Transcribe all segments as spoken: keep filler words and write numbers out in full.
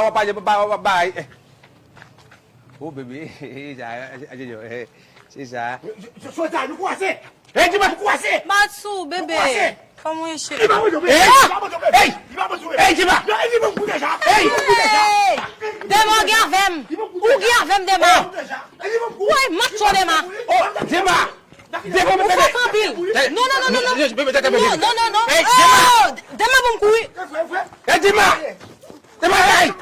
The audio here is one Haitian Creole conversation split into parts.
w ap pale, w ap bay. Oh, bebe, se sa, se sa. Sota, nou kwaze! Hey, Dima! Nou kwaze! Matsou, bebe. Kòman w ye, cheri? Hey! Hey! Hey, Dima! Hey! Dema, w gen avè m. Ou gen avè m, Dema. Woy, macho, Dema. Oh, Dima! Ou fòk anpil. Non, non, non, non, non. Non, non, non, non. Oh, Dema, bon, m kouri. Hey, Dima! Dema, hey!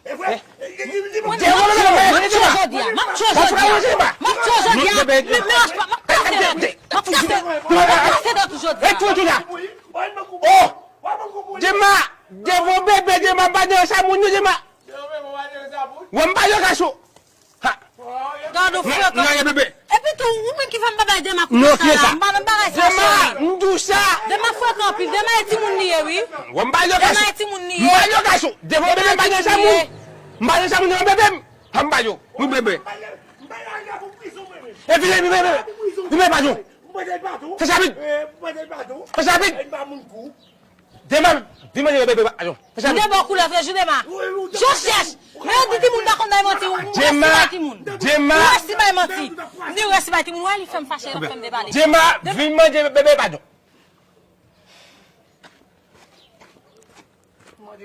Mwen, m ap tchwe w jodi a. M ap tchwe w jodi a. M ap tchwe w jodi a. Men, men, m ap kase dèt. M ap kase dèt. M ap kase dèt ou jodi a. Oh! Dema! Devan bebe, Dema, pa nan sa moun yo, Dema! Wè m pa nan sa moun. Gad ou frekan. Epi tou, ou menm ki fè m pa bay Dema kout sa la. M pa nan bagay sa, cheri. Dema, m di w sa. Dema frekan anpil. Dema e timoun li ye, wi. Wè m pa nan sa. Dema e timoun li ye. M pa nan sa. Devan bebe, m pa nan sa moun. M pa nan sa moun devan bebe m. An ba yo, wi bebe. E vini, vini, vini, vini, padon. Fè sa vit. Fè sa vit. Dema, vin manje bebe, padon. Fè sa vit. M te ba w koulè frè jou, Dema. Jòs chèch. Men yo di timoun pa konn bay manti, ou resi bay timoun. Dema. Ou resi bay manti. M di ou resi bay timoun, wè li fè m fache, l ap fè m depale. Dema, vin manje bebe, padon.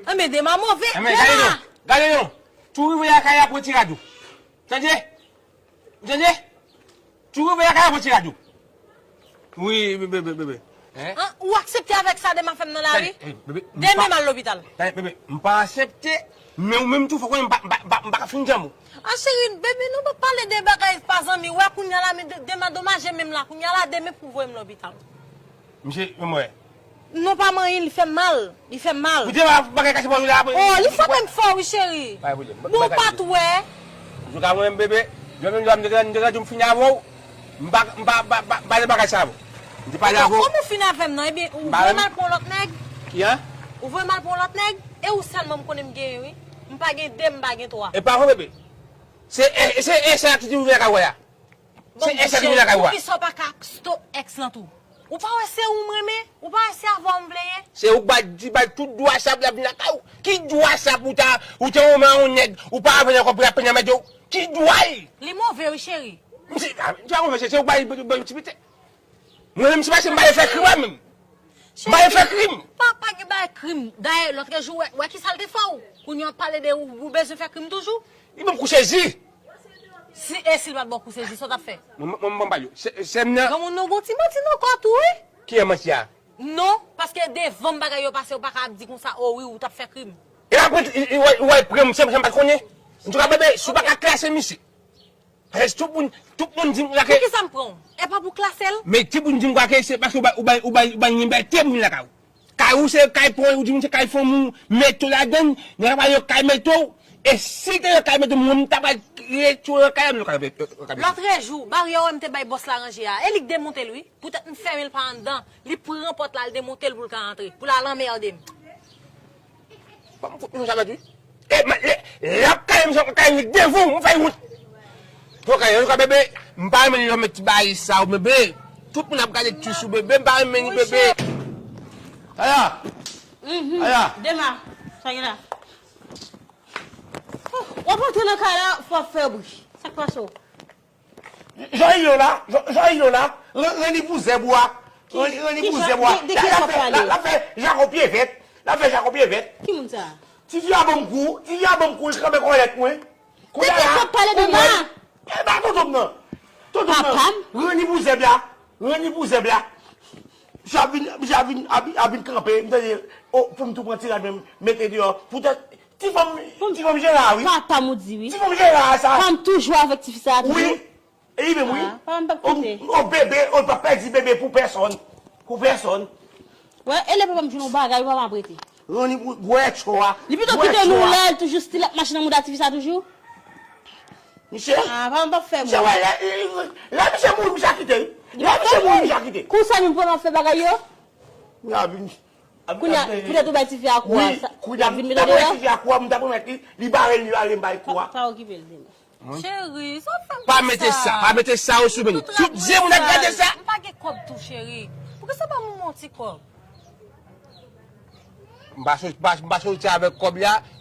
Anben, Dema move. Anben, gade non, gade non. Tou rive lakay la, pran ti rad ou. Tande? Ou tande? Tou rive lakay la, pran ti rad ou. Wi, bebe, bebe. Hein? An, ou aksepte avèk sa Dema fè m nan lari? Tande, bebe, m pa, demen m al lopital. Tande, bebe, m pa aksepte, men ou menm tou, fò konnen m pa, m pa, m pa, m pa ka fin janm ou. Ah, cheri, bebe, nou pa pale de bagay pa zanmi. Wè, kounye a la, men de-, Dema domaje menm la. Kounye a la, demen pou voye m lopital. Misye, men mwen. Non, pa manyen, li fè m mal. Li fè m mal. Ou te wè bagay kache bò la apre. Oh, li frape m fò, wi, cheri. Pa gen pwoblèm. Bon, ou pa t wè. Jou ka mwen menm, bebe. Lè menm lè m te, m te di m fini avè w. M pa, m pa, pa, pa, pa de bagay sa avè w. M te pale avè w. Kòman ou fini avè m nan? Ebyen, ou voye m al pran yon lòt nèg? Ki an? Ou voye m al pran yon lòt nèg? E ou sèlman m konnen m genyen, wi. M pa gen de, m pa gen twa. E pa vre, bebe. Se, e, se, e sa ki te ouvè lakay ou a. Se, e sa ki te ouvè lakay ou a. Poukisa w pa ka stop ex lan tou? Ou pa wè se ou m renmen? Ou pa wè se avè w m vle ye? Se ou k ba, di bay tout dwa sa pou l ap vin lakay ou. Ki dwa sa pou ta, ou te renmen yon nèg, ou pa avè l ankò pou l ap pran nan mèt ou? Ki dwa l? Li move, wi, cheri. Misye, a, misye pa move, se, se ou k ba l, ba l, ba l ti pete. Mwen menm, se pa se m pa vle fè krim, mwen menm. M pa vle fè krim. Pa, pa gen bagay krim. Dayè, lòtrejou, wè, wè kisa l te fè w. Kounye a w ap pale de ou, ou bezwen fè krim toujou. Li ban m kou sezi. Si, e si l pa t ba w kou sezi, sa w t ap fè? Mwen, mwen, mwen, mwen pa yo. Se, se m nan. Granmoun nan gon ti manti nan kò tou, wi. Ki an manti a? Non, paske devan m bagay yo pase, ou pa ka ap di konsa, o wi, ou t ap fè krim. E apre, ou, ou, ou al pran m, se m, se m pa t konnen. Antouka, bebe, si w pa ka klase misye. Paske tout moun, tout moun di m kwake. Poukisa m pran w? E pa pou klase l? Men tout moun di m kwake, se paske ou bay, ou bay, ou bay, ou bay libète pou vin lakay ou. Kay ou se kay pran, ou di m se kay fanmi w, mete w ladann, nèg la pa yo kay mete w. E si te yo kay mete w, mwen m ta pral retire yo kay la, m yo kay mete w. Lòtrejou, baryè w m te bay bòs la ranje a, e li k demonte l wi. Poutèt m fèmen l pa anndan, li pran pòt la, l demonte l pou l ka antre, pou l al anmède m. Ban m kout men sa mèt wi. E, men, lè, lè ap kale m, se kay li devan w, m fè wont. Bon, kay, antouka, bebe, m pa renmen lè w met ti bagay sa, w, bebe. Tout moun ap gade ti sou bebe, m pa renmen li, bebe. Aya! Aya! Dema, sa gen la? W ap antre nan kay la, fò w ap fè bri. Sa k pase w? Jan li ye la, jan, jan li ye la, ren, ren li pou zèb ou a. Ren, ren li pou zèb ou a. L ap fè, l ap fè Jakò pye vèt. L ap fè Jakò pye vèt. Ki moun sa? Tifi a ban m kou, tifi a ban m kou, li kanpe kòlèt mwen. Kounye a la, ou wè. E ba tonton m nan. Tonton m nan. Ren li pou zèb la. Ren li pou zèb la. Misye ap vin, misye ap vin, ap, ap vin kanpe, m tande, o, pou m tou pran ti rad mwen, mete deyò. Poutèt, ti fanm, ti fanm Jera wi. Papa m ou di wi. Ti fanm Jera sa. Fanm toujou avèk tifi sa toujou. Wi. E li menm wi. Ah, papa m p ap kite. O, o bebe, o l p ap pèdi bebe pou pèsòn. Pou pèsòn. Wè, e lè papa m jwenn yon bagay, papa m ap rete. Ranni pou gwè tchò a. Li pito kite nou la, l toujou still ap mache nan mouda tifi sa toujou. Misye. Ah, papa m p ap fè moun. Misye wè, lè, lè, lè misye mouri, misye a kite. Lè misye mouri, misye a kite. Konsa nou pran ap fè bagay yo? Kounye a, poutèt ou bay tifi a kou a, l ap vin mete deyò? Wi, kounye a, m ta pwomèt li, li bare l, li ale, m bay kou a. Pa, pa okipe l, Dema. Cheri, sa w fè m konsa? Pa mete sa, pa mete sa yo sou men. Tout je moun ap gade sa. M pa gen kòb tou, cheri. Poukisa w pa ban mwen yon ti kòb? M pa sot-, m pa, m pa soti avèk kòb la.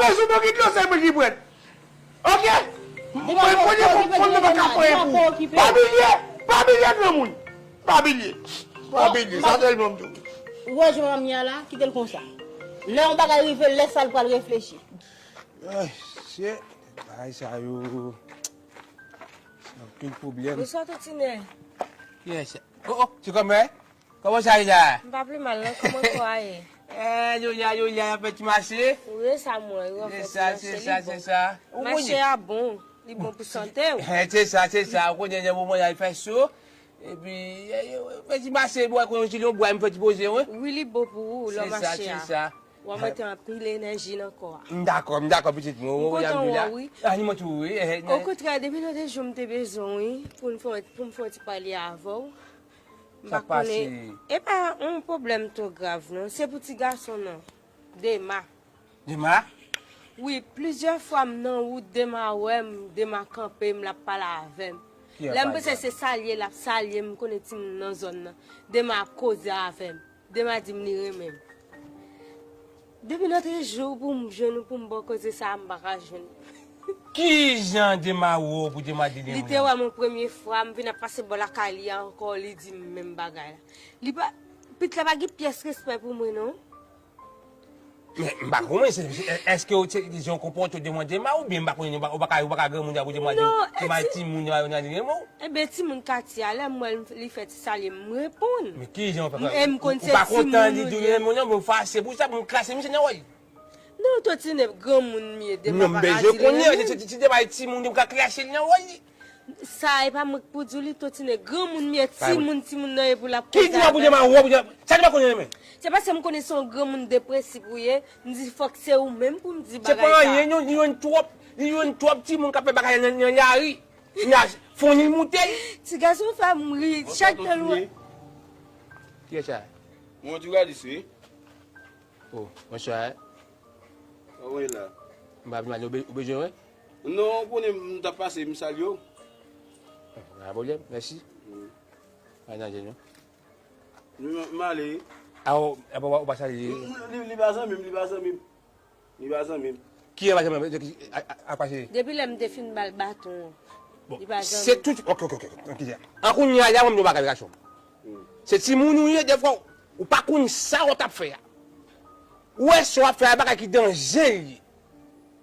bezwen mwen ki dlo, se mwen ki pran. Oke? Mwen konnen pou konn mwen pa ka pran pou. Pa bliye, pa bliye granmoun. Pa bliye. Pa bliye. Sa sèlman m di w. Ou wè jan manmi a la, kite l konsa. Lè yon bagay rive, lè sa l pral reflechi. Ay, shit. Bagay sa yo. Se anpil pwoblèm. Bonswa, Totine. Yes. Oh, oh, ti kòmè? Kòman sa ye la? M pa pi mal, non. Kòman kò a ye? Eh, Yolia, Yolia, y ap fè ti mache? Wi, sa mwen, wi, w ap fè ti mache, li bon. Se sa, se sa, se sa. Ou konnen. Mache a bon, li bon pou sante w. Eh, se sa, se sa. Ou konnen, nan moman y al fè so. Epi, eh, eh, fè ti mache, bwè, kon yon ti lyon bwè, m fè ti poze, wi. Wi, li bon pou ou, lè w mache a. Se sa, se sa. W ap mete anpil enèji nan kò a. M dakò, m dakò, pitit mwen. M kontan wè w, wi. Ah, ni mwen tou, wi. Eh, eh, okontrè, depi lòt jou m te bezwen w, wi, pou n fè, pou m fè yon ti pale avè w. M pa konnen. E pa yon pwoblèm twò grav, non. Se pou ti gason, non. Dema. Dema? Wi, plizyè fwa m nan wout, Dema wè m, Dema kanpe m, l ap pale avè m. Lè m panse se salye, l ap salye m, m konnen timoun nan zòn nan. Dema ap koze avè m. Dema di m li renmen m. Depi lòt jou pou m jwenn ou, pou m ba w koze sa a, m pa ka jwenn ou. Kijan Dema wè w pou Dema di li renmen w? Li te wè m yon premye fwa, m vin ap pase bò lakay li a ankò, li di m menm bagay la. Li pa, pitit la pa gen pyès respè pou mwen, non. Men, m pa konprann, se, se, èske w se, se yon konpòte w devan Dema oubyen m pa konnen, ou pa, ou pa ka, ou pa ka granmoun pou Dema di, Dema timoun, Dema di renmen w? Enben, timoun katye a, lè m wè l, li fè ti salye m, m reponn. Men kijan w fè, ou pa kontan li di w renmen w, non, men w fache pou sa, pou m krache misye nan wòl. Non, Totine, granmoun m ye, Dema pa ka di l renmen m. Non, m bezwen konnen, se ti, ti Dema timoun, m ka krache l nan wòl li. Sa e pa mwen k pou di w li, Totine. Granmoun m ye, timoun, timoun nan ye pou l ap koze avè m. Ki di w ap pou di m a wè pou di sa li pa konnen renmen? Se paske m konnen se yon granmoun depresif ou ye, m di fòk se ou menm pou m di bagay sa. Se pa anyen, li jwenn twòp, li jwenn twòp timoun k ap fè bagay nan, nan lari. Fon li moute l. Ti gason fè m ri, chak tan l wè. Kiyès sa? Mwen di radis wi. Oh, bonswa. Sa w wè la? M pa vin ale, ou be-, ou bezwen mwen? Non, ou konnen m t ap pase, m salye w. Pa gen pwoblèm, mèsi. Al nan je nou. M, m ale. A, ou, apa, ou pa salye li? M, m, li, li pa zanmi m, li pa zanmi m. Li pa zanmi m. Ki pa zanmi m? A, a, a, pa se. Depi lè m te fin ba l baton an. Bon, li pa zanmi m. Se tout, ok, ok, ok, ok. An kounye a, la, mwen m di yon bagay, gason. Se timoun ou ye, defwa, ou pa konn sa w t ap fè a. Ou wè sa w ap fè a, bagay ki danje l ye.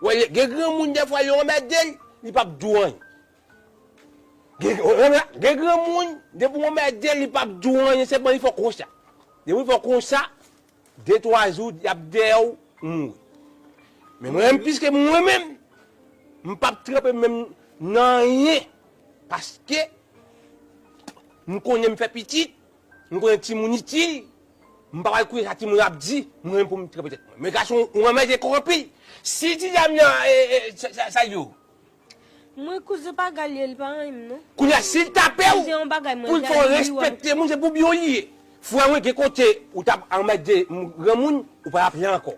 Ou wè, gen granmoun, defwa, lè w anmède l, li p ap di w anyen. Gen, gen granmoun, depi w anmède l, li p ap di w anyen, sèlman li fè w konsa. Depi l fè w konsa, de, twa jou, y ap dèyè w, mouri. Men mwen menm, piske mwen menm, m p ap tranpe menm nan anyen. Paske, m konnen m fè pitit, m konnen timoun itil, m pa pral koute sa timoun ap di, mwen menm pou m tranpe tèt mwen. Men gason, ou anmède kòk anpil. Si ti dam nan, e, e, sa, sa, sa yo. Mwen kouzen pa gay li ye, li pa renmen m non. Kounye a, si l tape w, pou l fè w respekte moun, se pou byen w li ye. Frè mwen, gen kote ou t ap anmède m, granmoun, ou pa t ap la ankò.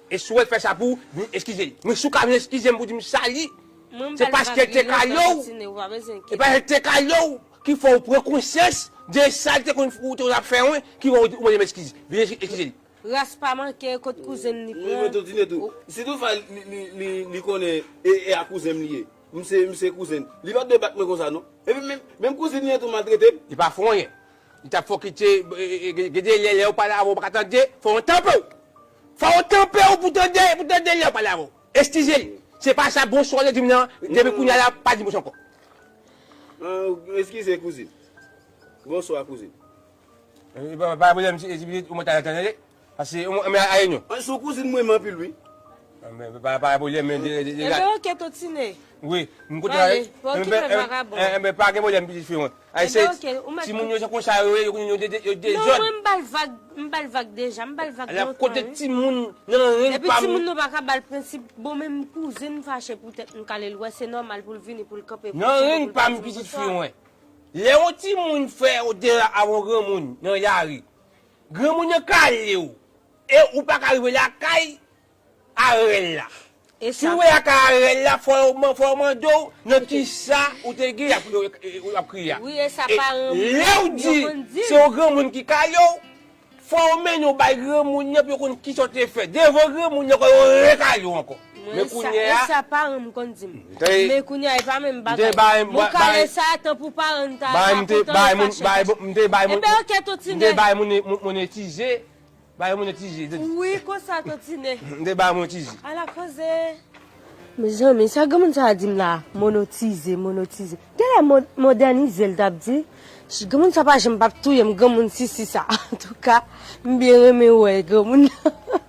E si w wè l fè sa pou ou, vin eskize li. Men si w ka vin eskize m pou di m sali, se paske l te kale w. E paske l te kale w ki fè w pran konsyans de sa l te konn ou te ap fè mwen, ki fè w mande m eskize. Vin eskize li. Ras pa manke kot kouzen li pran. Mwen, mwen, Totine tou. Si toutfwa li, li, li, li konnen e, e a kouzen m li ye. M se, m se kouzen. Li pa t dwe bat mwen konsa non. Epi menm, menm kouzin li an tou maltrete m. Li pa fè w anyen. Li t ap fè w kite, e, e, e, gen de lè, lè yo pale avè w, ou pa ka tande, fò w tanpe w. Fò w tanpe w pou tande, pou tande lè yo pale avè w. Eskize li. Se pa sa bonswa w te di m nan, depi kounye a la, pa di m bonswa ankò. Eskize kouzin. Bonswa kouzin. E, pa, pa gen pwoblèm, si, si pitit ou mwen ta tande, paske ou mwen a renyon. An, sou kouzin mwen renmen anpil, wi. An, men, pa, pa gen pwoblèm, men, de, de, de, Enben, oke, Totine. Wi, m kote ale, okipe vakabon. Enben, pa gen pwoblèm, pitit fi mwen. Ayisyen, timoun yo se konsa yo ye, yo, yo, yo, yo dezòd. Non, mwen, m ba l vag, m ba l vag deja, m ba l vag lontan, wi. Kote timoun nan reng pa m. Epi timoun nou pa ka ba l prensip, bon, menm kouzin m fache poutèt m kale l, wè, se nòmal pou l vini, pou l kanpe, pou l kanpe, pou l pa di m bonswa. Nan reng pa m, pitit fi mwen. Lè yon timoun fè yon dera avè yon granmoun nan lari, granmoun nan kale w, e ou pa ka rive lakay a rèl la. Si w rive lakay a rèl la, fò yo man-, fò yo mande w nan kisa ou te gen y ap, y ap kriye a. E lè w di se yon granmoun ki kale w, fò yo mennen w bay granmoun nan pou yo konn kisa w te fè. Devan granmoun nan, ankò yo rekale w ankò. Men kounye a, e sa paran m konn di m. Men kounye a, e pa menm bagay. Mwen kale sa, tanpou paran m ta, ta kontan, m fache. M te bay moun, bay, m te bay moun, m te bay moun, moun, moun etize. Bay moun etize, tande. Wi, konsa, Totine. M te bay moun etize. Ala koze. Mezanmi, sa granmoun sa a di m la, monotize, monotize. Genlè mo-, modènize l t ap di. Granmoun sa pa janm p ap touye m, granmoun sisi sa. Antouka, m byen renmen wè granmoun nan.